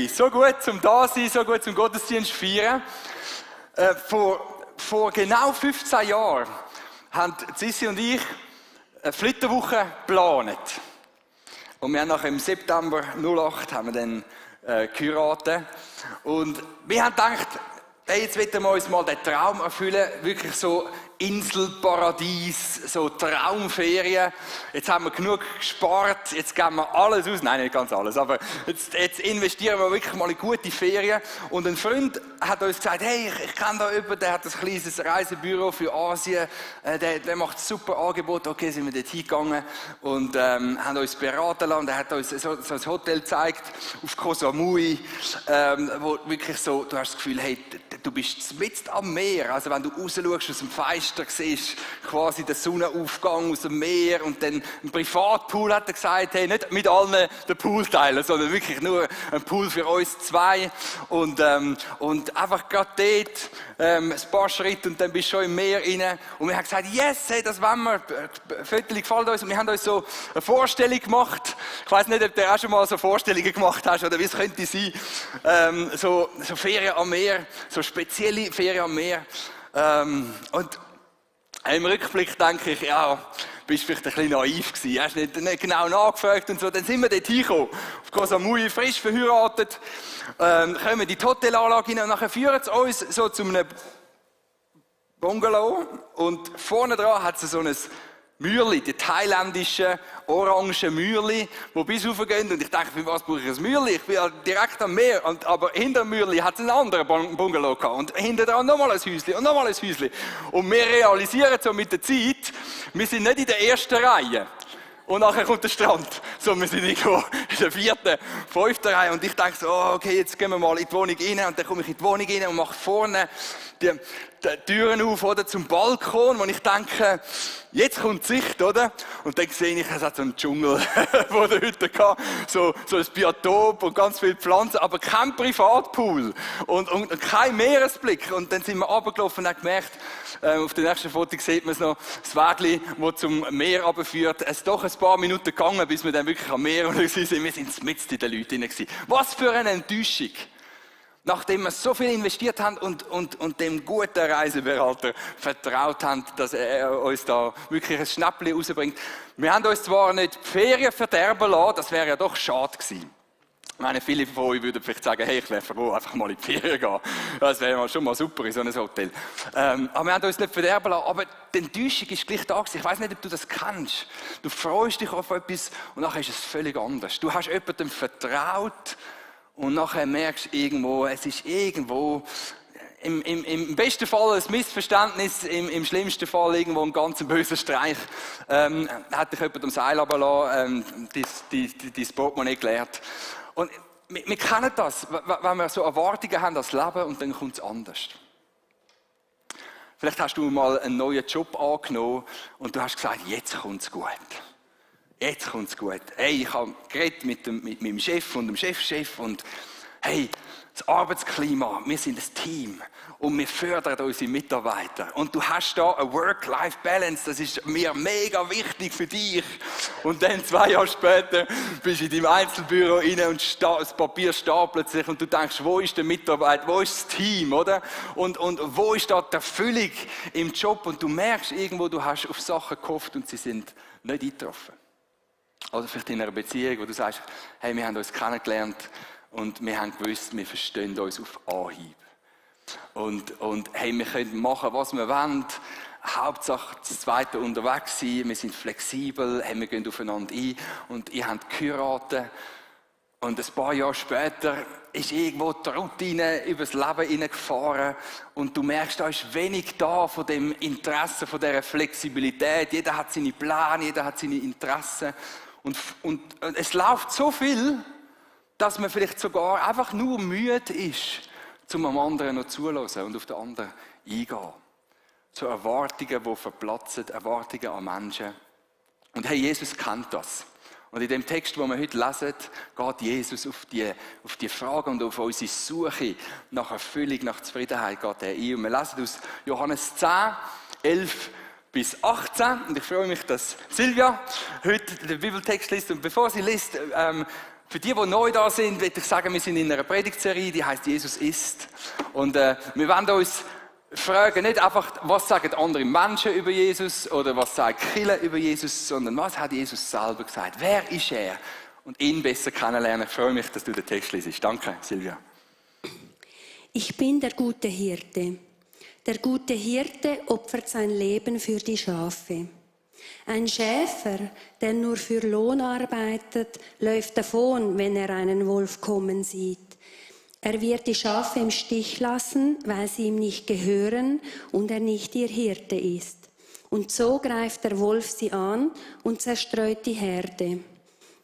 So gut zum Dasein, so gut zum Gottesdienst feiern. Vor genau 15 Jahren haben Sissi und ich eine Flitterwoche geplant. Und wir haben nachher im September 2008 haben wir dann geheiratet. Und wir haben gedacht, hey, jetzt wollen wir uns mal den Traum erfüllen, wirklich so Inselparadies, so Traumferien. Jetzt haben wir genug gespart, jetzt geben wir alles aus. Nein, nicht ganz alles, aber jetzt investieren wir wirklich mal in gute Ferien. Und ein Freund hat uns gesagt, hey, ich kenne da jemanden, der hat ein kleines Reisebüro für Asien, der macht ein super Angebot. Okay, sind wir dort hingegangen und haben uns beraten lassen. Er hat uns so ein Hotel gezeigt auf Koh Samui, wo wirklich so, du hast das Gefühl, hey, du bist mitten am Meer. Also wenn du raus schaust aus dem Fenster, siehst quasi den Sonnenaufgang aus dem Meer und dann ein Privatpool, hat er gesagt, hey, nicht mit allen den Pool teilen, sondern wirklich nur ein Pool für uns zwei und einfach gerade dort ein paar Schritte und dann bist du schon im Meer rein und wir haben gesagt, yes, hey, das wollen wir, Viertel gefällt uns und wir haben uns so eine Vorstellung gemacht. Ich weiss nicht, ob du auch schon mal so Vorstellungen gemacht hast oder wie es könnte sein, so Ferien am Meer, so spezielle Ferien am Meer und im Rückblick denke ich, ja, bist vielleicht ein bisschen naiv gewesen, hast nicht genau nachgefragt und so. Dann sind wir dort hingekommen, auf Koh Samui, frisch verheiratet, kommen in die Hotelanlage rein und nachher führen sie uns so zu einem Bungalow und vorne dran hat es so ein Mürli, die thailändischen orangen Mürli, die bis raufgehen. Und ich denke, für was brauche ich ein Mürli? Ich bin ja direkt am Meer. Aber hinter dem Mürli hat es einen anderen Bungalow gehabt. Und hinter dran nochmal ein Häuschen und nochmal ein Häuschen. Und wir realisieren so mit der Zeit, wir sind nicht in der ersten Reihe. Und nachher kommt der Strand. So, wir sind irgendwo in der 4., 5. Reihe. Und ich denke so, oh, okay, jetzt gehen wir mal in die Wohnung rein. Und dann komme ich in die Wohnung rein und mache vorne die Türen auf, oder, zum Balkon. Und ich denke, jetzt kommt die Sicht, oder? Und dann sehe ich, es hat so einen Dschungel vor der Hütte gehabt. So ein Biotop und ganz viele Pflanzen, aber kein Privatpool. Und kein Meeresblick. Und dann sind wir runtergelaufen und haben gemerkt, auf dem nächsten Foto sieht man es noch, das Wägli, das zum Meer runterführt. Es ist doch ein paar Minuten gegangen, bis wir dann wirklich am Meer waren. Wir sind mitten in den Leuten hinein. Was für eine Enttäuschung. Nachdem wir so viel investiert haben und dem guten Reiseberater vertraut haben, dass er uns da wirklich ein Schnäppchen rausbringt. Wir haben uns zwar nicht die Ferien verderben lassen, das wäre ja doch schade gewesen. Ich meine, viele von euch würden vielleicht sagen, hey, ich wäre froh, einfach mal in die Ferien gehen. Das wäre schon mal super in so einem Hotel. Aber wir haben uns nicht verderben lassen. Aber die Enttäuschung ist gleich da gewesen. Ich weiss nicht, ob du das kennst. Du freust dich auf etwas und nachher ist es völlig anders. Du hast jemandem vertraut und nachher merkst du irgendwo, es ist irgendwo, im besten Fall ein Missverständnis, im schlimmsten Fall irgendwo ein ganz böser Streich. Hat dich jemand am Seil runtergelassen, dein Portemonnaie geleert. Und wir kennen das, wenn wir so Erwartungen haben als Leben und dann kommt es anders. Vielleicht hast du mal einen neuen Job angenommen und du hast gesagt, jetzt kommt es gut. Jetzt kommt es gut. Hey, ich habe geredet mit meinem Chef und dem Chefchef und hey, das Arbeitsklima, wir sind ein Team und wir fördern unsere Mitarbeiter. Und du hast da eine Work-Life-Balance, das ist mir mega wichtig für dich. Und dann 2 Jahre später bist du in deinem Einzelbüro rein und das Papier stapelt sich und du denkst, wo ist der Mitarbeiter, wo ist das Team, oder? Und wo ist da die Erfüllung im Job? Und du merkst irgendwo, du hast auf Sachen gehofft und sie sind nicht eingetroffen. Oder vielleicht in einer Beziehung, wo du sagst, hey, wir haben uns kennengelernt und wir haben gewusst, wir verstehen uns auf Anhieb. Und hey, wir können machen, was wir wollen. Hauptsache das Zweite unterwegs sein, wir sind flexibel, hey, wir gehen aufeinander ein und ihr habt geheiratet. Und ein paar Jahre später ist irgendwo die Routine übers Leben hineingefahren und du merkst, da ist wenig da von dem Interesse, von dieser Flexibilität. Jeder hat seine Pläne, jeder hat seine Interessen. Und es läuft so viel, dass man vielleicht sogar einfach nur müde ist, um am anderen noch zulassen und auf den anderen eingehen. So Erwartungen, die verplatzen, Erwartungen an Menschen. Und hey, Jesus kennt das. Und in dem Text, den wir heute lesen, geht Jesus auf die Frage und auf unsere Suche nach Erfüllung, nach Zufriedenheit geht er ein. Und wir lesen aus Johannes 10, 11 bis 18. Und ich freue mich, dass Silvia heute den Bibeltext liest. Und bevor sie liest, Für die neu da sind, würde ich sagen, wir sind in einer Predigtserie, die heißt Jesus ist. Und wir wollen uns fragen, nicht einfach, was sagen andere Menschen über Jesus oder was sagt die Kirche über Jesus, sondern was hat Jesus selber gesagt? Wer ist er? Und ihn besser kennenlernen. Ich freue mich, dass du den Text liest. Danke, Silvia. Ich bin der gute Hirte. Der gute Hirte opfert sein Leben für die Schafe. Ein Schäfer, der nur für Lohn arbeitet, läuft davon, wenn er einen Wolf kommen sieht. Er wird die Schafe im Stich lassen, weil sie ihm nicht gehören und er nicht ihr Hirte ist. Und so greift der Wolf sie an und zerstreut die Herde.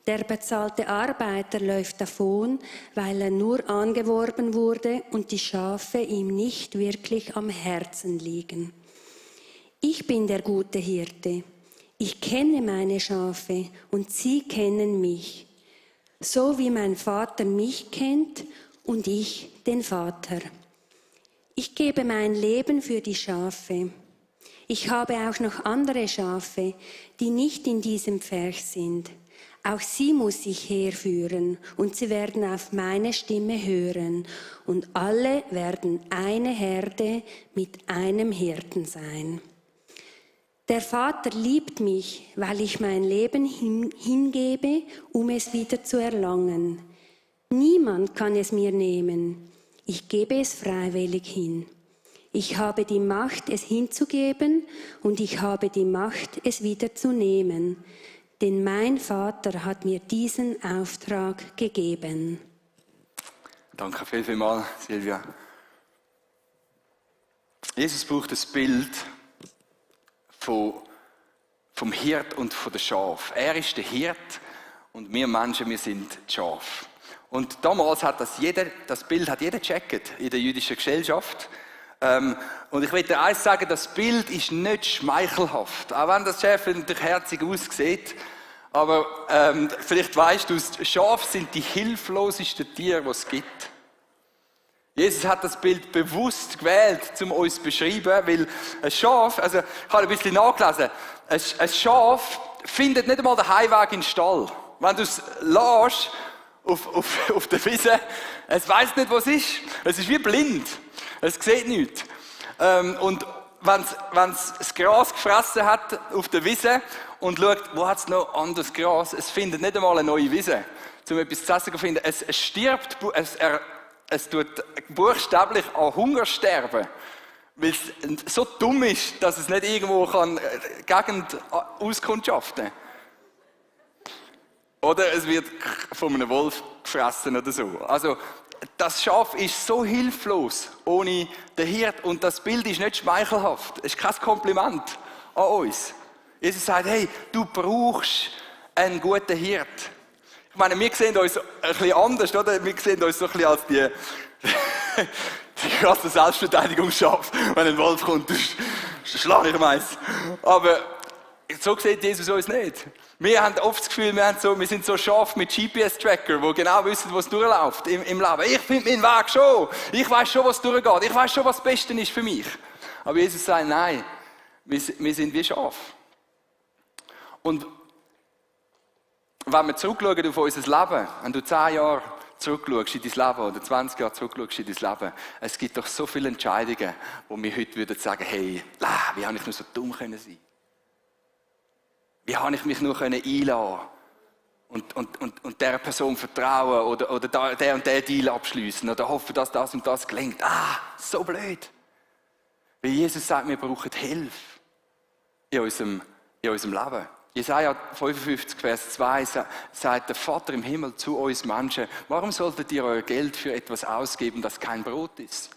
Der bezahlte Arbeiter läuft davon, weil er nur angeworben wurde und die Schafe ihm nicht wirklich am Herzen liegen. Ich bin der gute Hirte. Ich kenne meine Schafe und sie kennen mich, so wie mein Vater mich kennt und ich den Vater. Ich gebe mein Leben für die Schafe. Ich habe auch noch andere Schafe, die nicht in diesem Pferch sind. Auch sie muss ich herführen und sie werden auf meine Stimme hören und alle werden eine Herde mit einem Hirten sein. Der Vater liebt mich, weil ich mein Leben hingebe, um es wieder zu erlangen. Niemand kann es mir nehmen. Ich gebe es freiwillig hin. Ich habe die Macht, es hinzugeben, und ich habe die Macht, es wieder zu nehmen. Denn mein Vater hat mir diesen Auftrag gegeben. Danke vielmals, Silvia. Jesus braucht das Bild vom Hirt und von der Schaf. Er ist der Hirt und wir Menschen, wir sind die Schafe. Und damals hat das Bild hat jeder gecheckt in der jüdischen Gesellschaft. Und ich will dir eins sagen, das Bild ist nicht schmeichelhaft. Auch wenn das Schaf natürlich herzig aussieht. Aber vielleicht weißt du, Schafe sind die hilflosesten Tiere, die es gibt. Jesus hat das Bild bewusst gewählt, um uns zu beschreiben, weil ein Schaf, also ich habe ein bisschen nachgelesen, ein Schaf findet nicht einmal den Heimweg in den Stall. Wenn du es lässt auf der Wiese, es weiss nicht, wo es ist. Es ist wie blind. Es sieht nichts. Und wenn es das Gras gefressen hat auf der Wiese und schaut, wo hat es noch anderes Gras, es findet nicht einmal eine neue Wiese, um etwas zu essen zu finden. Es stirbt, es tut buchstäblich an Hunger sterben, weil es so dumm ist, dass es nicht irgendwo Gegend auskundschaften kann. Oder es wird von einem Wolf gefressen oder so. Also, das Schaf ist so hilflos ohne den Hirt und das Bild ist nicht schmeichelhaft. Es ist kein Kompliment an uns. Jesus sagt, hey, du brauchst einen guten Hirt. Ich meine, wir sehen uns ein bisschen anders, oder? Wir sehen uns so ein bisschen als die krasse Selbstverteidigungsschafe. Wenn ein Wolf kommt, schlage ich meins. Aber so sieht Jesus uns nicht. Wir haben oft das Gefühl, wir sind so scharf mit GPS-Tracker, die genau wissen, was durchläuft im Leben. Ich finde meinen Weg schon. Ich weiß schon, was durchgeht. Ich weiß schon, was das Beste ist für mich. Aber Jesus sagt, nein, wir sind wie Schafe. Und wenn wir zurückschauen auf unser Leben, wenn du 10 Jahre zurückschaust in dein Leben oder 20 Jahre zurückschaust in dein Leben, es gibt doch so viele Entscheidungen, wo wir heute würden sagen, hey, wie habe ich nur so dumm sein können? Wie habe ich mich nur einladen und dieser Person vertrauen oder der und der Deal abschließen oder hoffen, dass das und das gelingt? So blöd. Weil Jesus sagt, wir brauchen Hilfe in unserem Leben. Jesaja 55, Vers 2 sagt der Vater im Himmel zu uns Menschen, warum solltet ihr euer Geld für etwas ausgeben, das kein Brot ist?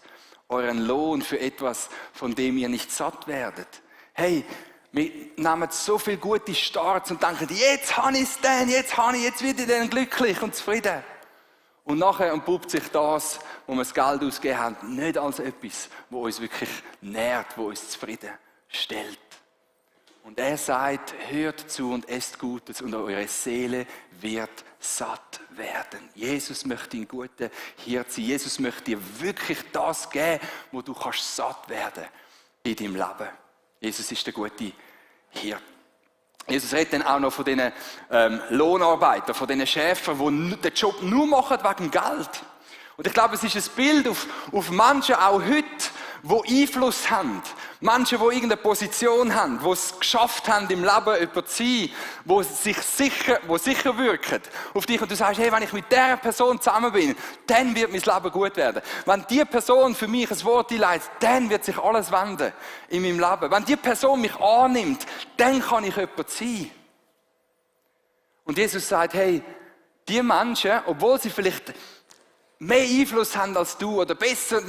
Euren Lohn für etwas, von dem ihr nicht satt werdet? Hey, wir nehmen so viele gute Starts und denken, jetzt habe ich es denn, jetzt werde ich dann glücklich und zufrieden. Und nachher entpuppt sich das, wo wir das Geld ausgegeben haben, nicht als etwas, wo uns wirklich nährt, wo uns zufrieden stellt. Und er sagt, hört zu und esst Gutes und eure Seele wird satt werden. Jesus möchte ein guter Hirte sein. Jesus möchte dir wirklich das geben, wo du kannst satt werden in deinem Leben. Jesus ist der gute Hirte. Jesus redet dann auch noch von diesen Lohnarbeitern, von diesen Schäfern, die den Job nur machen wegen Geld. Und ich glaube, es ist ein Bild auf Menschen auch heute, die Einfluss haben. Menschen, die irgendeine Position haben, die es geschafft haben, im Leben jemand zu sein, die sicher wirken auf dich. Und du sagst, hey, wenn ich mit dieser Person zusammen bin, dann wird mein Leben gut werden. Wenn diese Person für mich ein Wort einleitet, dann wird sich alles wenden in meinem Leben. Wenn diese Person mich annimmt, dann kann ich jemand sein. Und Jesus sagt, hey, die Menschen, obwohl sie vielleicht mehr Einfluss haben als du oder besser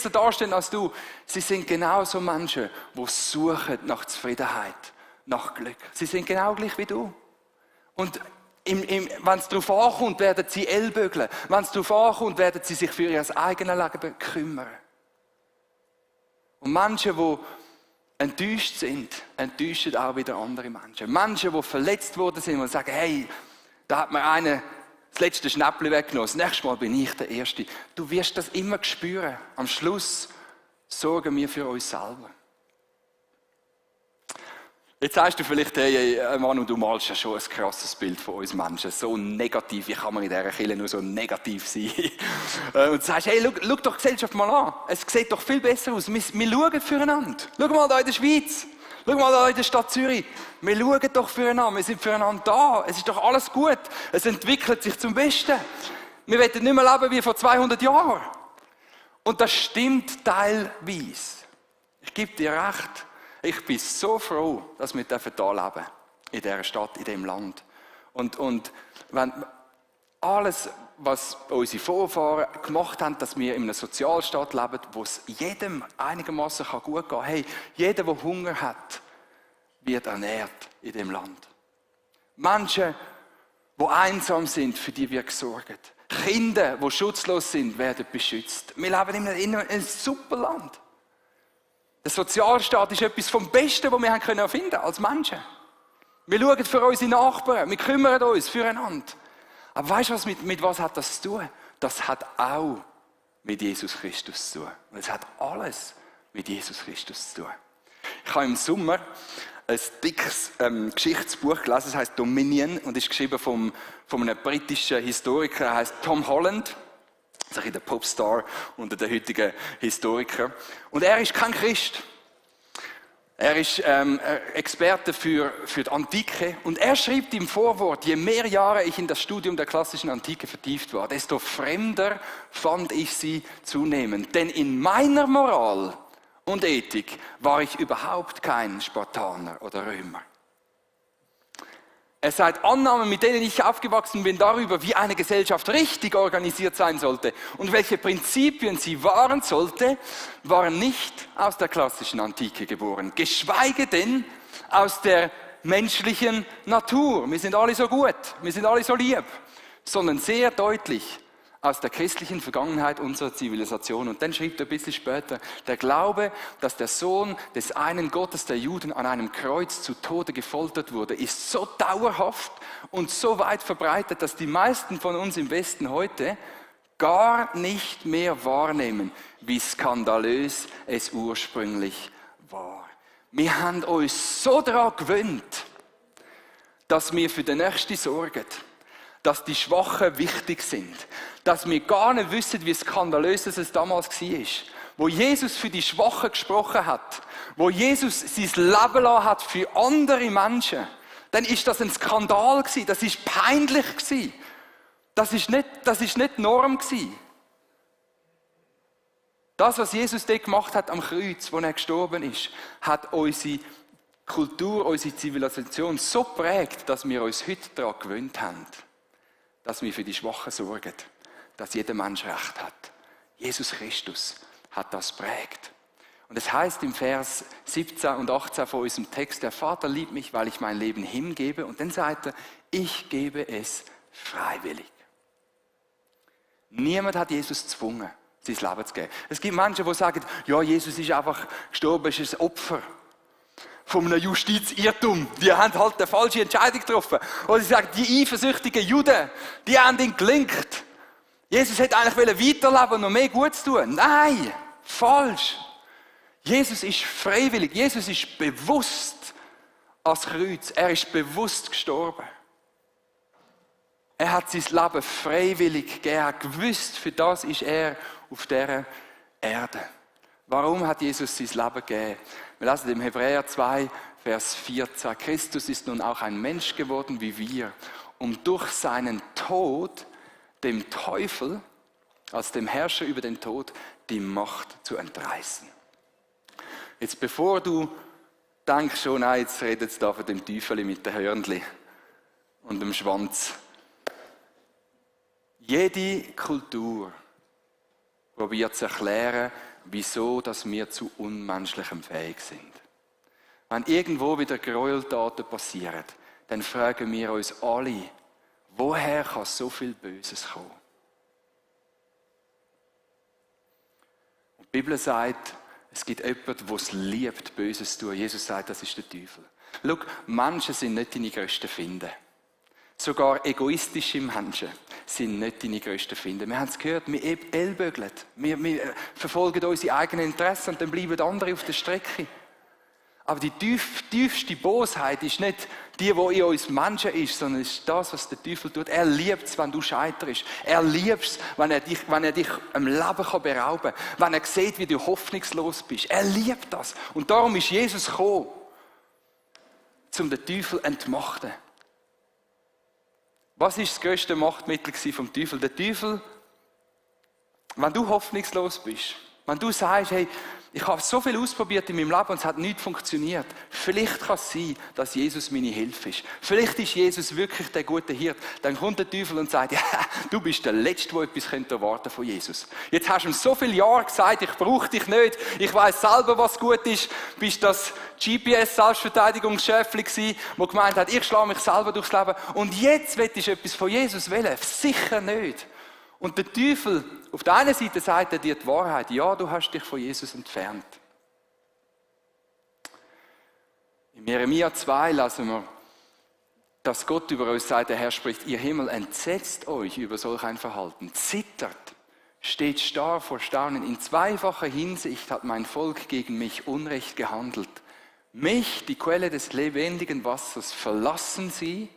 dastehen als du, sie sind genauso Menschen, die suchen nach Zufriedenheit, nach Glück. Sie sind genau gleich wie du. Und wenn es darauf ankommt, werden sie ellbögeln. Wenn es darauf ankommt, werden sie sich für ihr eigenes Leben kümmern. Und Menschen, die enttäuscht sind, enttäuschen auch wieder andere Menschen. Menschen, die verletzt worden sind und sagen, hey, da hat mir einer das letzte Schnäppchen weggenommen. Das nächste Mal bin ich der Erste. Du wirst das immer spüren. Am Schluss sorgen wir für uns selber. Jetzt sagst du vielleicht, hey Manu, du malst ja schon ein krasses Bild von uns Menschen. So negativ, wie kann man in dieser Kirche nur so negativ sein? Und du sagst, hey, schau doch die Gesellschaft mal an. Es sieht doch viel besser aus. Wir schauen füreinander. Schau mal da in der Schweiz. Schau mal da in der Stadt Zürich. Wir schauen doch füreinander. Wir sind füreinander da. Es ist doch alles gut. Es entwickelt sich zum Besten. Wir werden nicht mehr leben wie vor 200 Jahren. Und das stimmt teilweise. Ich gebe dir recht. Ich bin so froh, dass wir hier leben. In dieser Stadt, in diesem Land. Und wenn alles, was unsere Vorfahren gemacht haben, dass wir in einem Sozialstaat leben, wo es jedem einigermaßen gut gehen kann. Hey, jeder, der Hunger hat, wird ernährt in dem Land. Menschen, die einsam sind, für die wird gesorgt. Kinder, die schutzlos sind, werden beschützt. Wir leben in einem super Land. Der Sozialstaat ist etwas vom Besten, was wir erfinden können als Menschen. Wir schauen für unsere Nachbarn, wir kümmern uns füreinander. Aber weißt du, mit was hat das zu tun? Das hat auch mit Jesus Christus zu tun. Und es hat alles mit Jesus Christus zu tun. Ich habe im Sommer ein dickes Geschichtsbuch gelesen, das heißt Dominion und ist geschrieben von einem britischen Historiker, er heißt Tom Holland. Das ist der Popstar unter den heutigen Historikern. Und er ist kein Christ. Er ist Experte für die Antike und er schreibt im Vorwort, je mehr Jahre ich in das Studium der klassischen Antike vertieft war, desto fremder fand ich sie zunehmend. Denn in meiner Moral und Ethik war ich überhaupt kein Spartaner oder Römer. Er sagt, Annahmen, mit denen ich aufgewachsen bin, darüber, wie eine Gesellschaft richtig organisiert sein sollte und welche Prinzipien sie wahren sollte, waren nicht aus der klassischen Antike geboren, geschweige denn aus der menschlichen Natur. Wir sind alle so gut, wir sind alle so lieb, sondern sehr deutlich aus der christlichen Vergangenheit unserer Zivilisation. Und dann schrieb er ein bisschen später, der Glaube, dass der Sohn des einen Gottes der Juden an einem Kreuz zu Tode gefoltert wurde, ist so dauerhaft und so weit verbreitet, dass die meisten von uns im Westen heute gar nicht mehr wahrnehmen, wie skandalös es ursprünglich war. Wir haben uns so daran gewöhnt, dass wir für den Nächsten sorgen, dass die Schwachen wichtig sind, dass wir gar nicht wissen, wie skandalös es damals war. Wo Jesus für die Schwachen gesprochen hat, wo Jesus sein Leben lassen hat für andere Menschen, dann ist das ein Skandal gewesen, das ist peinlich gewesen. Das ist nicht Norm gewesen. Das, was Jesus dort gemacht hat am Kreuz, wo er gestorben ist, hat unsere Kultur, unsere Zivilisation so geprägt, dass wir uns heute daran gewöhnt haben, dass wir für die Schwachen sorgen, dass jeder Mensch Recht hat. Jesus Christus hat das prägt. Und es heißt im Vers 17 und 18 von unserem Text, der Vater liebt mich, weil ich mein Leben hingebe. Und dann sagt er, ich gebe es freiwillig. Niemand hat Jesus gezwungen, sein Leben zu geben. Es gibt Menschen, die sagen, ja, Jesus ist einfach gestorben, ist ein Opfer von einem Justizirrtum. Die haben halt eine falsche Entscheidung getroffen. Oder sie sagen, die eifersüchtigen Juden, die haben ihn gelinkt. Jesus hätte eigentlich weiterleben und noch mehr Gutes tun. Nein, falsch. Jesus ist freiwillig. Jesus ist bewusst ans Kreuz. Er ist bewusst gestorben. Er hat sein Leben freiwillig gegeben. Er hat gewusst, für das ist er auf dieser Erde. Warum hat Jesus sein Leben gegeben? Wir lesen im Hebräer 2, Vers 14. Christus ist nun auch ein Mensch geworden wie wir, um durch seinen Tod dem Teufel, als dem Herrscher über den Tod, die Macht zu entreißen. Jetzt bevor du denkst, oh nein, jetzt redet es da von dem Teufel mit den Hörnli und dem Schwanz. Jede Kultur probiert zu erklären, wieso dass wir zu unmenschlichem fähig sind. Wenn irgendwo wieder Gräueltaten passieren, dann fragen wir uns alle, woher kann so viel Böses kommen? Und die Bibel sagt, es gibt jemanden, der es liebt, Böses zu tun. Jesus sagt, das ist der Teufel. Schau, Menschen sind nicht deine grössten Finde. Sogar egoistische Menschen sind nicht deine grössten Finde. Wir haben es gehört, wir ellbögeln. Wir verfolgen unsere eigenen Interessen und dann bleiben andere auf der Strecke. Aber die tiefste Bosheit ist nicht die in uns Menschen ist, sondern ist das, was der Teufel tut. Er liebt es, wenn du scheiterst. Er liebt es, wenn er dich am Leben berauben kann. Wenn er sieht, wie du hoffnungslos bist. Er liebt das. Und darum ist Jesus gekommen, um den Teufel zu entmachten. Was war das grösste Machtmittel vom Teufel? Der Teufel, wenn du hoffnungslos bist, wenn du sagst, hey, ich habe so viel ausprobiert in meinem Leben und es hat nicht funktioniert. Vielleicht kann es sein, dass Jesus meine Hilfe ist. Vielleicht ist Jesus wirklich der gute Hirt. Dann kommt der Teufel und sagt, ja, du bist der Letzte, der etwas erwarten von Jesus. Jetzt hast du ihm so viele Jahre gesagt, ich brauche dich nicht. Ich weiss selber, was gut ist. Bist das GPS-Selbstverteidigungsschäfli gewesen, der gemeint hat, ich schlage mich selber durchs Leben. Und jetzt willst du etwas von Jesus wollen? Sicher nicht. Und der Teufel, auf der einen Seite sagt er dir die Wahrheit, ja, du hast dich von Jesus entfernt. In Jeremia 2 lesen wir, dass Gott über uns sagt, der Herr spricht, ihr Himmel, entsetzt euch über solch ein Verhalten, zittert, steht starr vor Staunen. In zweifacher Hinsicht hat mein Volk gegen mich Unrecht gehandelt. Mich, die Quelle des lebendigen Wassers, verlassen sie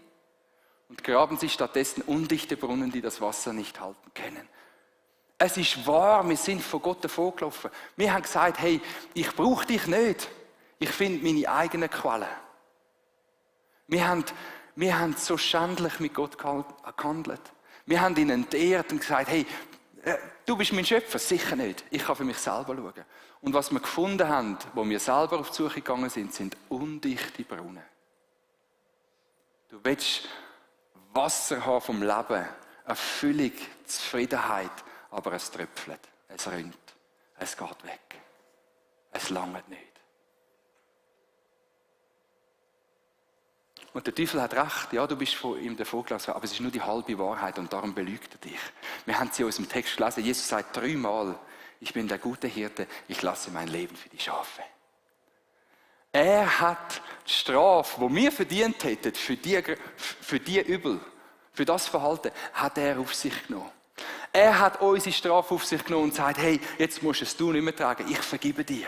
und graben sich stattdessen undichte Brunnen, die das Wasser nicht halten können. Es ist wahr, wir sind von Gott davongelaufen. Wir haben gesagt, hey, ich brauche dich nicht. Ich finde meine eigenen Quellen. Wir haben so schändlich mit Gott gehandelt. Wir haben ihn entehrt und gesagt, hey, du bist mein Schöpfer. Sicher nicht. Ich kann für mich selber schauen. Und was wir gefunden haben, wo wir selber auf die Suche gegangen sind undichte Brunnen. Du willst Wasser haben vom Leben, eine Füllung, Zufriedenheit, aber es tröpfelt, es rinnt, es geht weg, es langt nicht. Und der Teufel hat recht, ja, du bist von ihm davongelassen, aber es ist nur die halbe Wahrheit und darum belügt er dich. Wir haben sie aus dem Text gelesen, Jesus sagt 3-mal, ich bin der gute Hirte, ich lasse mein Leben für die Schafe. Er hat die Strafe, die wir verdient hätten, für die Übel, für das Verhalten, hat er auf sich genommen. Er hat unsere Strafe auf sich genommen und sagt, hey, jetzt musst du es nicht mehr tragen, ich vergebe dir.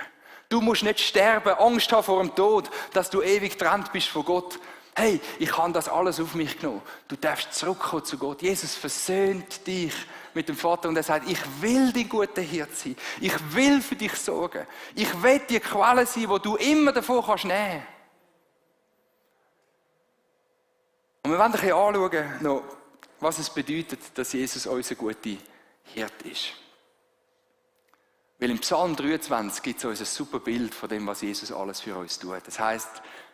Du musst nicht sterben, Angst haben vor dem Tod, dass du ewig getrennt bist von Gott. Hey, ich habe das alles auf mich genommen. Du darfst zurückkommen zu Gott. Jesus versöhnt dich mit dem Vater und er sagt, ich will die gute Hirte sein. Ich will für dich sorgen. Ich will die Quelle sein, wo du immer davon kannst nehmen. Und wir wollen ein bisschen anschauen, was es bedeutet, dass Jesus unser guter Hirte ist. Weil im Psalm 23 gibt es uns ein super Bild von dem, was Jesus alles für uns tut. Das heisst,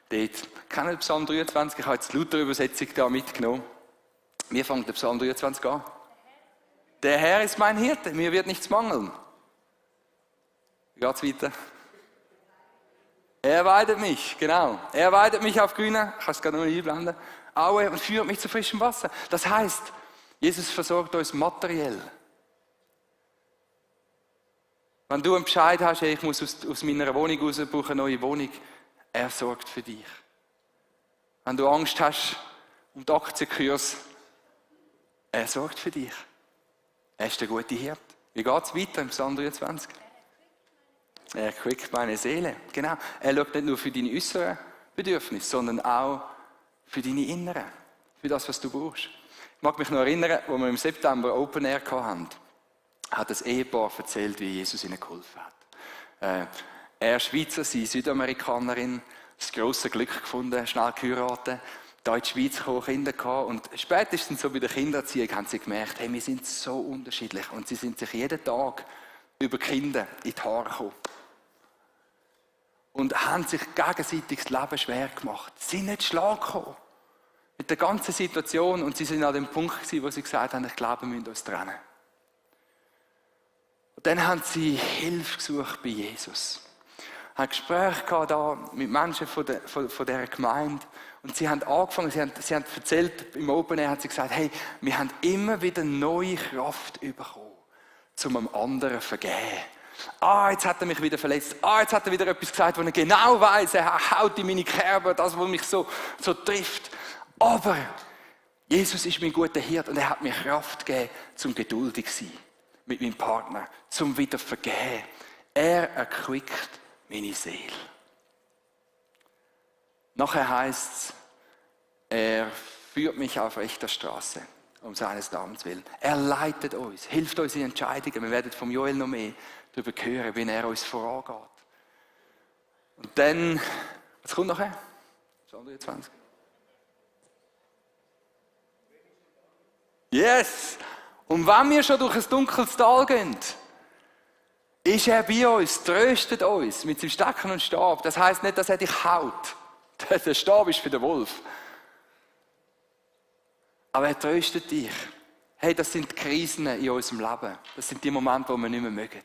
dort, kennen wir Psalm 23? Ich habe jetzt die Luther-Übersetzung da mitgenommen. Wie fängt der Psalm 23 an? Der Herr ist mein Hirte, mir wird nichts mangeln. Wie geht's weiter? Er weidet mich, genau. Er weidet mich auf grüne, ich kann es gerade noch einblenden, Aue und führt mich zu frischem Wasser. Das heisst, Jesus versorgt uns materiell. Wenn du einen Bescheid hast, hey, ich muss aus meiner Wohnung raus, brauche eine neue Wohnung, er sorgt für dich. Wenn du Angst hast um die Aktienkurs, er sorgt für dich. Er ist der gute Hirte. Wie geht es weiter im Psalm 23? Er quickt meine Seele. Genau. Er schaut nicht nur für deine äußeren Bedürfnisse, sondern auch für deine Inneren, für das, was du brauchst. Ich mag mich noch erinnern, als wir im September Open Air hatten, hat ein Ehepaar erzählt, wie Jesus ihnen geholfen hat. Er Schweizer, sie Südamerikanerin, das grosse Glück gefunden, schnell geheiratet, da in die Schweiz gekommen, Kinder gehabt. Und spätestens so bei der Kindererziehung haben sie gemerkt, hey, wir sind so unterschiedlich. Und sie sind sich jeden Tag über Kinder in die Haare gekommen. Und haben sich gegenseitig das Leben schwer gemacht. Sie sind nicht schlag gekommen mit der ganzen Situation. Und sie sind an dem Punkt gewesen, wo sie gesagt haben, ich glaube, wir müssen uns trennen. Und dann haben sie Hilfe gesucht bei Jesus. Haben Gespräche gehabt da mit Menschen von dieser Gemeinde. Und sie haben angefangen, sie haben erzählt, im Open Air hat sie gesagt, hey, wir haben immer wieder neue Kraft bekommen, um einem anderen zu vergeben. Jetzt hat er mich wieder verletzt. Jetzt hat er wieder etwas gesagt, wo er genau weiss, er haut in meine Kerbe, das, was mich so trifft. Aber Jesus ist mein guter Hirt und er hat mir Kraft gegeben, zum geduldig zu sein mit meinem Partner, zum wieder vergeben. Er erquickt meine Seele. Nachher heisst es, er führt mich auf rechter Straße, um seines Namens willen. Er leitet uns, hilft uns in Entscheidungen. Wir werden vom Joel noch mehr darüber hören, wie er uns vorangeht. Und dann, was kommt nachher? Das andere 20. Yes! Und wenn wir schon durch ein dunkles Tal gehen, ist er bei uns, tröstet uns mit seinem Stecken und Stab. Das heisst nicht, dass er dich haut. Der Stab ist für den Wolf. Aber er tröstet dich. Hey, das sind die Krisen in unserem Leben. Das sind die Momente, wo wir nicht mehr mögen.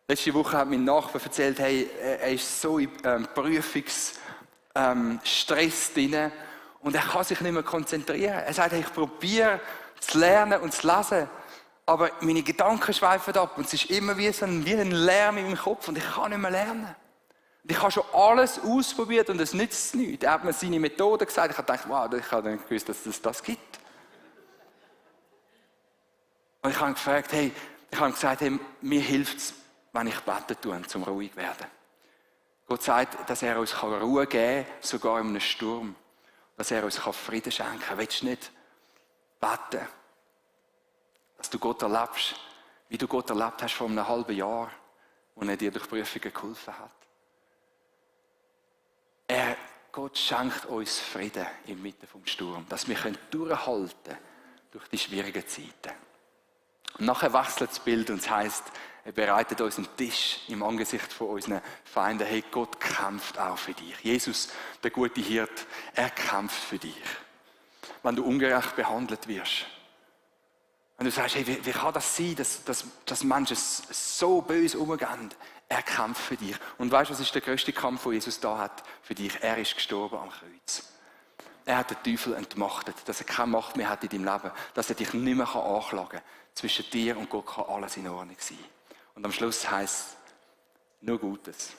Letzte Woche hat mein Nachbar erzählt, hey, er ist so in Prüfungsstress drin und er kann sich nicht mehr konzentrieren. Er sagt, hey, ich probiere zu lernen und zu lesen, aber meine Gedanken schweifen ab und es ist immer wie ein Lärm in meinem Kopf und ich kann nicht mehr lernen. Und ich habe schon alles ausprobiert und es nützt nichts. Er hat mir seine Methode gesagt. Ich habe gedacht, wow, ich habe dann gewusst, dass es das gibt. Und ich habe gefragt, hey, mir hilft es, wenn ich beten tue, um ruhig zu werden. Gott sagt, dass er uns Ruhe geben kann, sogar in einem Sturm. Dass er uns Frieden schenken kann. Willst du nicht beten, dass du Gott erlebst, wie du Gott erlebt hast vor einem halben Jahr, wo er dir durch Prüfungen geholfen hat? Gott schenkt uns Frieden inmitten vom Sturm, dass wir durchhalten können durch die schwierigen Zeiten. Und nachher wechselt das Bild und es heisst, er bereitet uns einen Tisch im Angesicht von unseren Feinden. Hey, Gott kämpft auch für dich. Jesus, der gute Hirt, er kämpft für dich. Wenn du ungerecht behandelt wirst, wenn du sagst, hey, wie kann das sein, dass Menschen so böse umgehen? Er kämpft für dich. Und weißt du, was ist der grösste Kampf, den Jesus da hat für dich? Er ist gestorben am Kreuz. Er hat den Teufel entmachtet, dass er keine Macht mehr hat in deinem Leben, dass er dich nicht mehr anklagen kann. Zwischen dir und Gott kann alles in Ordnung sein. Und am Schluss heisst es, nur Gutes,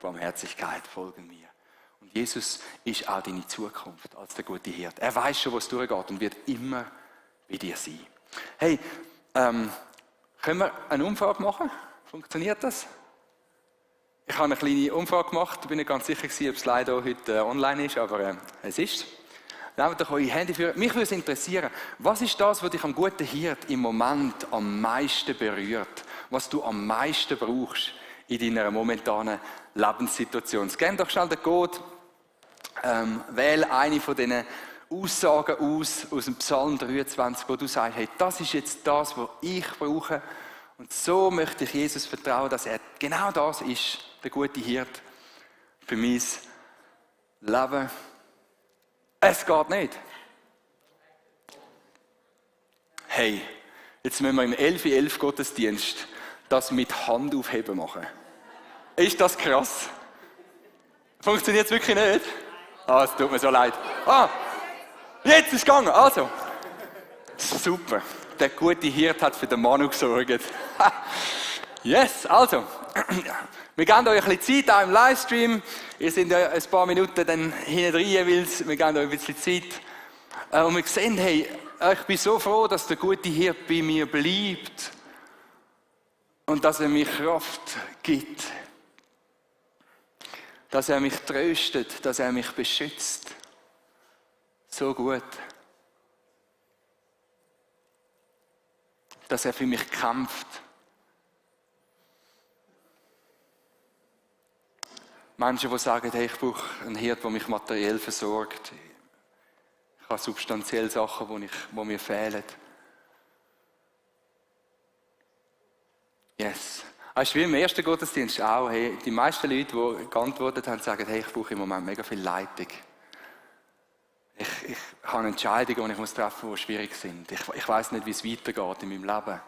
Barmherzigkeit folgen mir. Und Jesus ist auch deine Zukunft als der gute Hirt. Er weiß schon, wo es durchgeht und wird immer bei dir sein. Hey, können wir eine Umfrage machen? Funktioniert das? Ich habe eine kleine Umfrage gemacht, ich bin nicht ganz sicher, ob es leider heute online ist, aber es ist. Nehmt euch euer Handy für. Mich würde es interessieren, was ist das, was dich am guten Hirt im Moment am meisten berührt? Was du am meisten brauchst in deiner momentanen Lebenssituation? Scan doch schnell den Code, wähle eine von diesen Aussagen aus dem Psalm 23, wo du sagst, hey, das ist jetzt das, was ich brauche. Und so möchte ich Jesus vertrauen, dass er genau das ist, der gute Hirt für mein Leben. Es geht nicht. Hey, jetzt müssen wir im 11.11 Gottesdienst das mit Handaufheben machen. Ist das krass? Funktioniert es wirklich nicht? Es tut mir so leid. Jetzt ist es gegangen. Also, super. Der gute Hirt hat für den Manu gesorgt. Yes, also. Wir geben euch ein bisschen Zeit, auch im Livestream. Ihr seid ja ein paar Minuten dann hinten rein jeweils. Wir geben euch ein bisschen Zeit. Und wir sehen, hey, ich bin so froh, dass der gute Hirt bei mir bleibt. Und dass er mir Kraft gibt. dass er mich tröstet, dass er mich beschützt. So gut. Dass er für mich kämpft. Menschen, die sagen, hey, ich brauche einen Hirt, der mich materiell versorgt. Ich habe substanzielle Sachen, die mir fehlen. Yes. Weißt du, wie im ersten Gottesdienst auch, hey, die meisten Leute, die geantwortet haben, sagen, hey, ich brauche im Moment mega viel Leitung. Ich habe Entscheidungen, die ich treffen muss, die schwierig sind. Ich weiss nicht, wie es weitergeht in meinem Leben.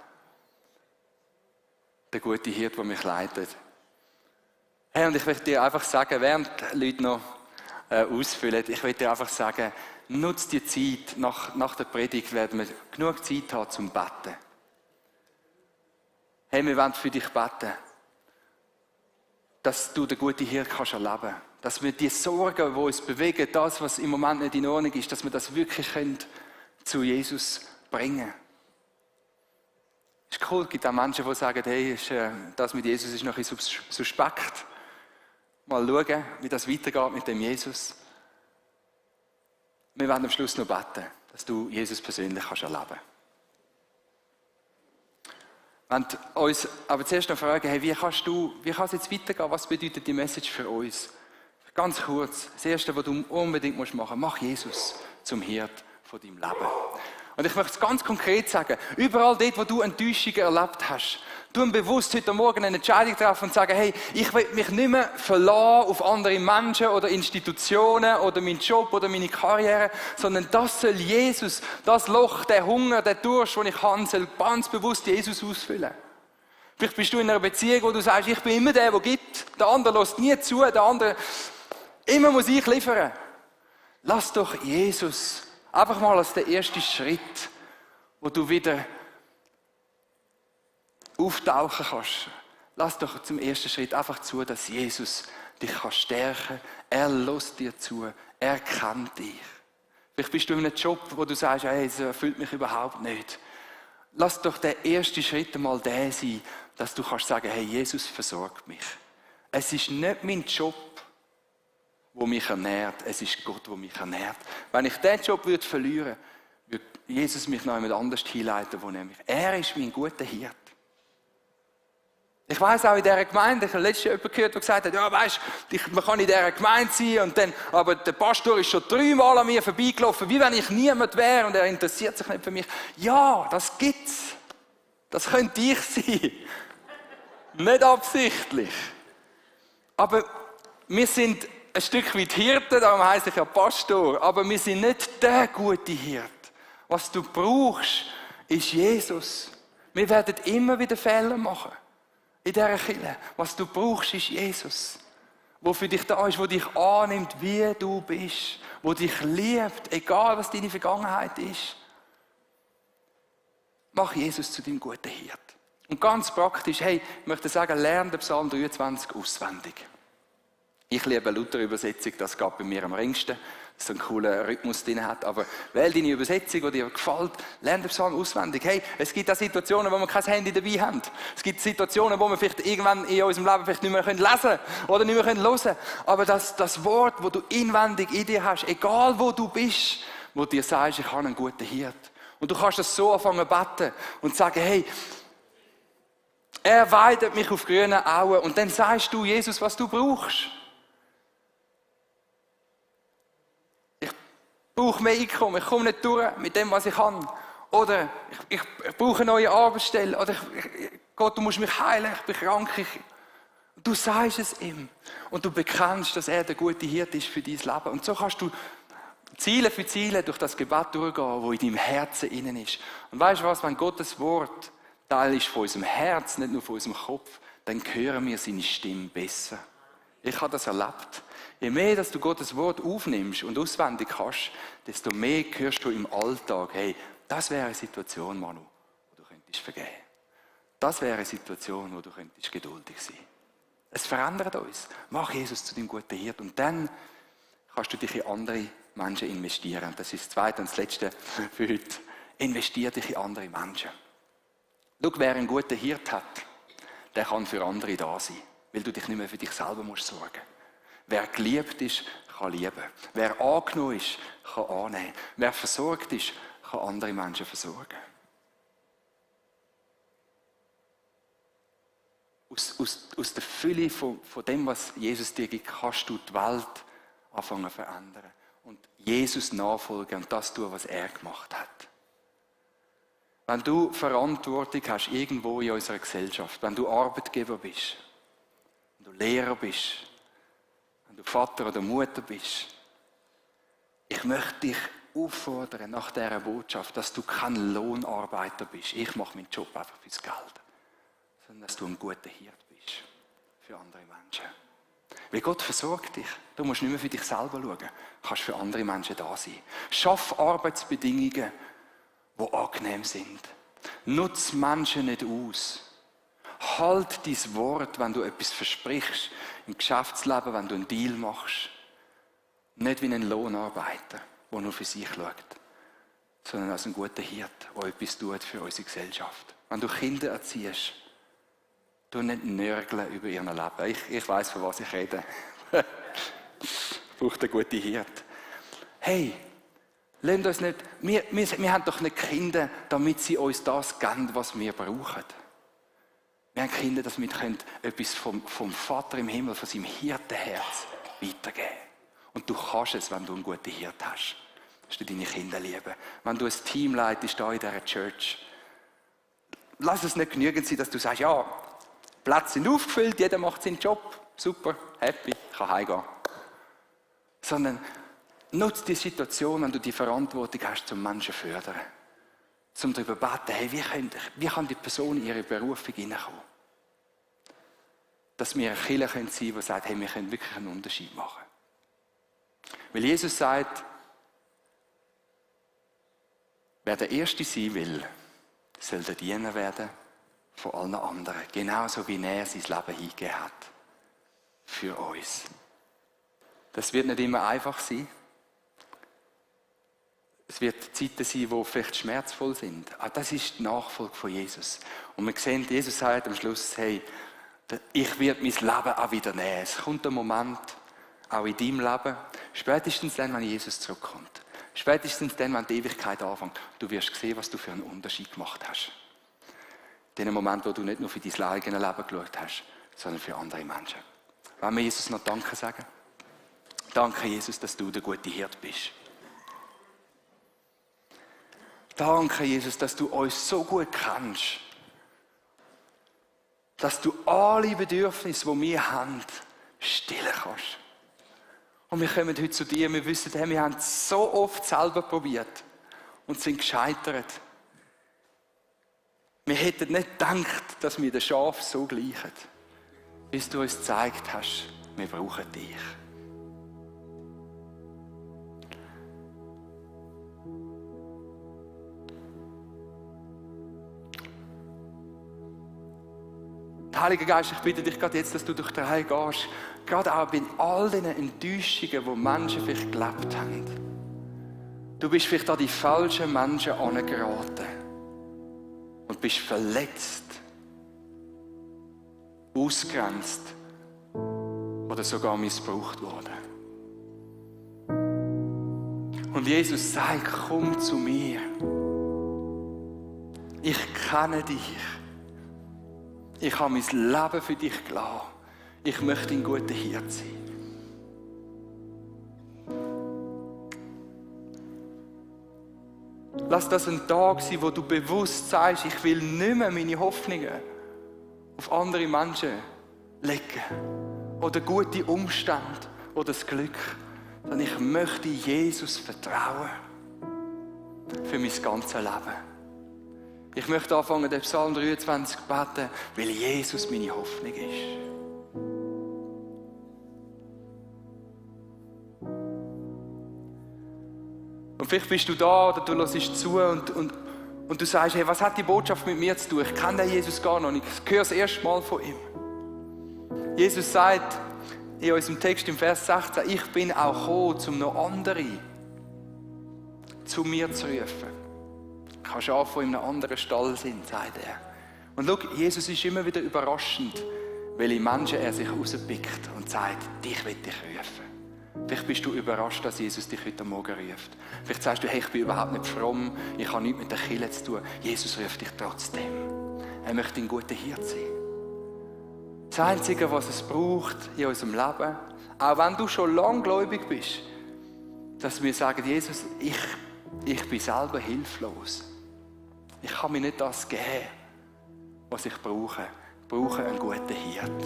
Der gute Hirt, der mich leitet. Hey, und ich möchte dir einfach sagen, während die Leute noch ausfüllen, ich möchte dir einfach sagen, nutz die Zeit, nach der Predigt werden wir genug Zeit haben zum Beten. Hey, wir wollen für dich beten, dass du den guten Hirt kannst erleben. Dass wir die Sorgen, die uns bewegen, das, was im Moment nicht in Ordnung ist, dass wir das wirklich zu Jesus bringen. Es ist cool, es gibt auch Menschen, die sagen, hey, das mit Jesus ist noch ein bisschen suspekt. Mal schauen, wie das weitergeht mit dem Jesus. Wir werden am Schluss noch beten, dass du Jesus persönlich erleben kannst. Wir wollen uns aber zuerst noch fragen, hey, wie kann es jetzt weitergehen? Was bedeutet die Message für uns? Ganz kurz, das Erste, was du unbedingt machen musst, mach Jesus zum Hirt von deinem Leben. Und ich möchte es ganz konkret sagen, überall dort, wo du Enttäuschungen erlebt hast, tu bewusst heute Morgen eine Entscheidung treffen und sagen, hey, ich will mich nicht mehr verlassen auf andere Menschen oder Institutionen oder meinen Job oder meine Karriere, sondern das soll Jesus, das Loch, der Hunger, der Durst, den ich habe, soll ganz bewusst Jesus ausfüllen. Vielleicht bist du in einer Beziehung, wo du sagst, ich bin immer der gibt, der andere lässt nie zu, der andere, immer muss ich liefern. Lass doch Jesus einfach mal als der erste Schritt, wo du wieder auftauchen kannst. Lass doch zum ersten Schritt einfach zu, dass Jesus dich stärken kann. Er lässt dir zu. Er kennt dich. Vielleicht bist du in einem Job, wo du sagst, hey, es erfüllt mich überhaupt nicht. Lass doch der erste Schritt einmal der sein, dass du kannst sagen, hey, Jesus versorgt mich. Es ist nicht mein Job, der mich ernährt. Es ist Gott, der mich ernährt. Wenn ich diesen Job verlieren würde Jesus mich noch jemand anders hinleiten, wo nämlich er ist mein guter Hirt. Ich weiss auch in dieser Gemeinde, ich habe letztens jemanden gehört, der gesagt hat, ja weisst, man kann in dieser Gemeinde sein, und dann, aber der Pastor ist schon 3-mal an mir vorbeigelaufen, wie wenn ich niemand wäre und er interessiert sich nicht für mich. Ja, das gibt's. Das könnte ich sein. Nicht absichtlich. Aber wir sind ein Stück weit Hirten, darum heisst ich ja Pastor, aber wir sind nicht der gute Hirt. Was du brauchst, ist Jesus. Wir werden immer wieder Fehler machen. In dieser Kirche. Was du brauchst, ist Jesus. Der für dich da ist, der dich annimmt, wie du bist. Der dich liebt, egal was deine Vergangenheit ist. Mach Jesus zu deinem guten Hirt. Und ganz praktisch, hey, ich möchte sagen, lerne den Psalm 23 auswendig. Ich liebe Luther-Übersetzung, das geht bei mir am ringsten, dass es einen coolen Rhythmus drin hat. Aber wähl deine Übersetzung, die dir gefällt, lerne den Psalm auswendig. Hey, es gibt auch Situationen, wo wir kein Handy dabei haben. Es gibt Situationen, wo wir vielleicht irgendwann in unserem Leben vielleicht nicht mehr lesen können oder nicht mehr hören können. Aber das Wort, das du inwendig in dir hast, egal wo du bist, wo dir sagst, ich habe einen guten Hirt. Und du kannst das so anfangen zu beten und sagen, hey, er weidet mich auf grünen Auen. Und dann sagst du, Jesus, was du brauchst. Ich brauche mehr Einkommen, ich komme nicht durch mit dem, was ich kann. Oder ich brauche eine neue Arbeitsstelle. Oder Gott, du musst mich heilen, ich bin krank. Du sagst es ihm. Und du bekennst, dass er der gute Hirte ist für dein Leben. Und so kannst du Ziele für Ziele durch das Gebet durchgehen, das in deinem Herzen innen ist. Und weißt du was, wenn Gottes Wort Teil ist von unserem Herz, nicht nur von unserem Kopf, dann hören wir seine Stimme besser. Ich habe das erlebt. Je mehr, dass du Gottes Wort aufnimmst und auswendig kannst, desto mehr hörst du im Alltag, hey, das wäre eine Situation, Manu, wo du könntest vergeben. Das wäre eine Situation, wo du könntest geduldig sein. Es verändert uns. Mach Jesus zu deinem guten Hirt und dann kannst du dich in andere Menschen investieren. Das ist das Zweite und das Letzte für heute. Investier dich in andere Menschen. Schau, wer einen guten Hirt hat, der kann für andere da sein, weil du dich nicht mehr für dich selber musst sorgen. Wer geliebt ist, kann lieben. Wer angenommen ist, kann annehmen. Wer versorgt ist, kann andere Menschen versorgen. Aus der Fülle von dem, was Jesus dir gibt, kannst du die Welt anfangen zu verändern. Und Jesus nachfolgen und das tun, was er gemacht hat. Wenn du Verantwortung hast, irgendwo in unserer Gesellschaft, wenn du Arbeitgeber bist, wenn du Lehrer bist, wenn du Vater oder Mutter bist, ich möchte dich auffordern nach dieser Botschaft, dass du kein Lohnarbeiter bist. Ich mache meinen Job einfach fürs Geld. Sondern dass du ein guter Hirt bist für andere Menschen. Weil Gott versorgt dich. Du musst nicht mehr für dich selber schauen. Du kannst für andere Menschen da sein. Schaff Arbeitsbedingungen, die angenehm sind. Nutz Menschen nicht aus. Halt dein Wort, wenn du etwas versprichst. Im Geschäftsleben, wenn du einen Deal machst. Nicht wie ein Lohnarbeiter, der nur für sich schaut. Sondern als ein guter Hirt, der etwas tut für unsere Gesellschaft. Wenn du Kinder erziehst, du nicht nörgeln über ihr Leben. Ich weiss, von was ich rede. Braucht eine gute Hirt. Hey, lasst uns nicht, wir haben doch nicht Kinder, damit sie uns das geben, was wir brauchen. Wir haben Kinder, damit wir etwas vom Vater im Himmel, von seinem Hirtenherz weitergeben. Und du kannst es, wenn du einen guten Hirt hast. Dass du deine Kinder lieben. Wenn du ein Team leitest hier in dieser Church, lass es nicht genügend sein, dass du sagst, ja, Plätze sind aufgefüllt, jeder macht seinen Job, super, happy, kann heimgehen. Sondern nutze die Situation, wenn du die Verantwortung hast, zum Menschen zu fördern. Zum darüber beten, hey, wie kann die Person in ihre Berufung hineinkommen? Dass wir eine Kirche sein können, die sagt, hey, wir können wirklich einen Unterschied machen. Weil Jesus sagt, wer der Erste sein will, soll der Diener werden von allen anderen. Genauso wie er sein Leben hingegeben hat. Für uns. Das wird nicht immer einfach sein. Es wird Zeiten sein, die vielleicht schmerzvoll sind. Aber das ist die Nachfolge von Jesus. Und wir sehen, Jesus sagt am Schluss, hey, ich werde mein Leben auch wieder nehmen. Es kommt ein Moment, auch in deinem Leben, spätestens dann, wenn Jesus zurückkommt. Spätestens dann, wenn die Ewigkeit anfängt. Du wirst sehen, was du für einen Unterschied gemacht hast. In dem Moment, wo du nicht nur für dein eigenes Leben geschaut hast, sondern für andere Menschen. Wollen wir Jesus noch Danke sagen? Danke, Jesus, dass du der gute Hirt bist. Danke, Jesus, dass du uns so gut kennst. Dass du alle Bedürfnisse, die wir haben, stillen kannst. Und wir kommen heute zu dir, wir wissen, hey, wir haben es so oft selber probiert und sind gescheitert. Wir hätten nicht gedacht, dass wir den Schaf so gleichen, bis du uns gezeigt hast, wir brauchen dich. Heiliger Geist, ich bitte dich gerade jetzt, dass du durch den Heim gehst, gerade auch bei all den Enttäuschungen, die Menschen vielleicht gelebt haben. Du bist vielleicht an die falschen Menschen angeraten und bist verletzt, ausgegrenzt oder sogar missbraucht worden. Und Jesus sagt, komm zu mir. Ich kenne dich. Ich habe mein Leben für dich gelassen. Ich möchte ein guter Hirt sein. Lass das ein Tag sein, wo du bewusst sagst, ich will nicht mehr meine Hoffnungen auf andere Menschen legen. Oder gute Umstände oder das Glück. Sondern ich möchte Jesus vertrauen. Für mein ganzes Leben. Ich möchte anfangen, den Psalm 23 zu beten, weil Jesus meine Hoffnung ist. Und vielleicht bist du da oder du hörst zu und du sagst, hey, was hat die Botschaft mit mir zu tun? Ich kenne den Jesus gar noch nicht. Ich höre das erste Mal von ihm. Jesus sagt in unserem Text im Vers 16, ich bin auch gekommen, um noch andere zu mir zu rufen. Schafe, die in einem anderen Stall sind, sagt er. Und schau, Jesus ist immer wieder überraschend, welche Menschen er sich rauspickt und sagt, dich will ich rufen. Vielleicht bist du überrascht, dass Jesus dich heute Morgen ruft. Vielleicht sagst du, hey, ich bin überhaupt nicht fromm, ich habe nichts mit der Kirche zu tun. Jesus ruft dich trotzdem. Er möchte ein guter Hirt sein. Das Einzige, was es braucht in unserem Leben, auch wenn du schon lange gläubig bist, dass wir sagen, Jesus, ich bin selber hilflos. Ich kann mir nicht das geben, was ich brauche. Ich brauche einen guten Hirt.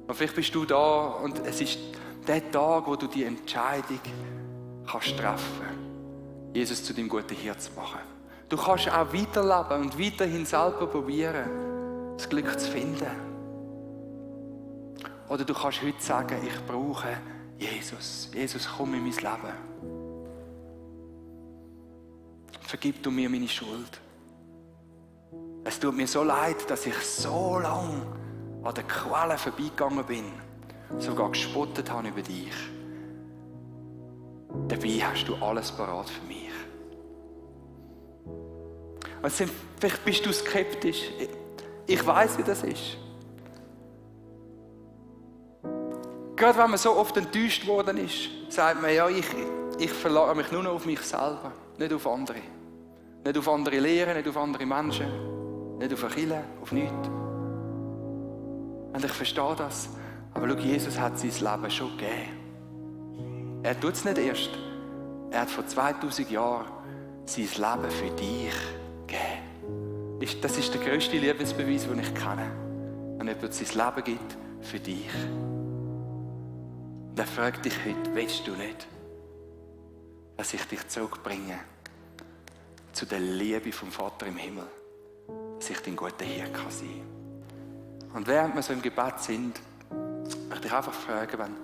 Und vielleicht bist du da und es ist der Tag, wo du die Entscheidung kannst treffen, Jesus zu deinem guten Hirt zu machen. Du kannst auch weiterleben und weiterhin selber probieren, das Glück zu finden. Oder du kannst heute sagen, ich brauche Jesus. Jesus, komm in mein Leben. Vergib du mir meine Schuld. Es tut mir so leid, dass ich so lange an der Quelle vorbeigegangen bin, sogar gespottet habe über dich. Dabei hast du alles parat für mich. Also vielleicht bist du skeptisch. Ich weiß, wie das ist. Gerade wenn man so oft enttäuscht worden ist, sagt man, ja, ich verlagere mich nur noch auf mich selber, nicht auf andere. Nicht auf andere Lehren, nicht auf andere Menschen, nicht auf eine Kirche, auf nichts. Und ich verstehe das. Aber schau, Jesus hat sein Leben schon gegeben. Er tut es nicht erst. Er hat vor 2000 Jahren sein Leben für dich gegeben. Das ist der grösste Liebesbeweis, den ich kenne. Wenn jemand sein Leben gibt für dich. Und er fragt dich heute, willst du nicht, dass ich dich zurückbringe zu der Liebe vom Vater im Himmel, dass ich dein guter Hirte kann sein. Und während wir so im Gebet sind, möchte ich einfach fragen, wenn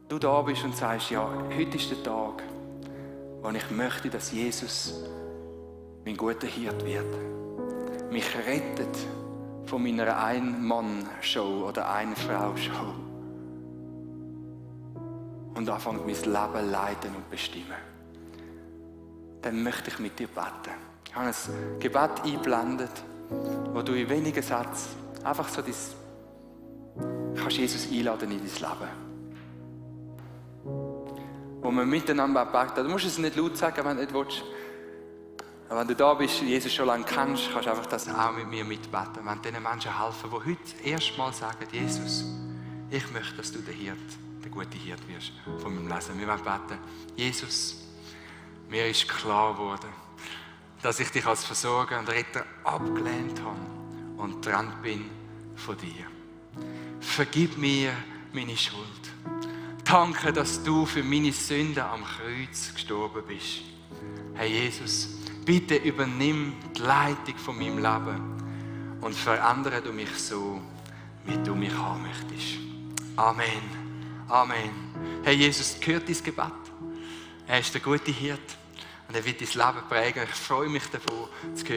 du da bist und sagst, ja, heute ist der Tag, wo ich möchte, dass Jesus mein guter Hirte wird, mich rettet von meiner Ein-Mann-Show oder Ein-Frau-Show und anfängt mein Leben leiten und bestimmen. Dann möchte ich mit dir beten. Ich habe ein Gebet eingeblendet, wo du in wenigen Sätzen einfach so kannst Jesus einladen in dein Leben. Wo wir miteinander beten. Du musst es nicht laut sagen, wenn du nicht willst. Aber wenn du da bist und Jesus schon lange kennst, kannst du einfach das auch mit mir mitbeten. Wenn diesen Menschen helfen, die heute erstmal sagen, Jesus, ich möchte, dass du der gute Hirt wirst von meinem Leben. Wir wollen beten, Jesus, mir ist klar geworden, dass ich dich als Versorger und Retter abgelehnt habe und getrennt bin von dir. Vergib mir meine Schuld. Danke, dass du für meine Sünden am Kreuz gestorben bist. Herr Jesus, bitte übernimm die Leitung von meinem Leben und verändere du mich so, wie du mich haben möchtest. Amen. Amen. Herr Jesus, gehört dein Gebet. Er ist der gute Hirt und er wird dein Leben prägen. Ich freue mich davon, zu hören,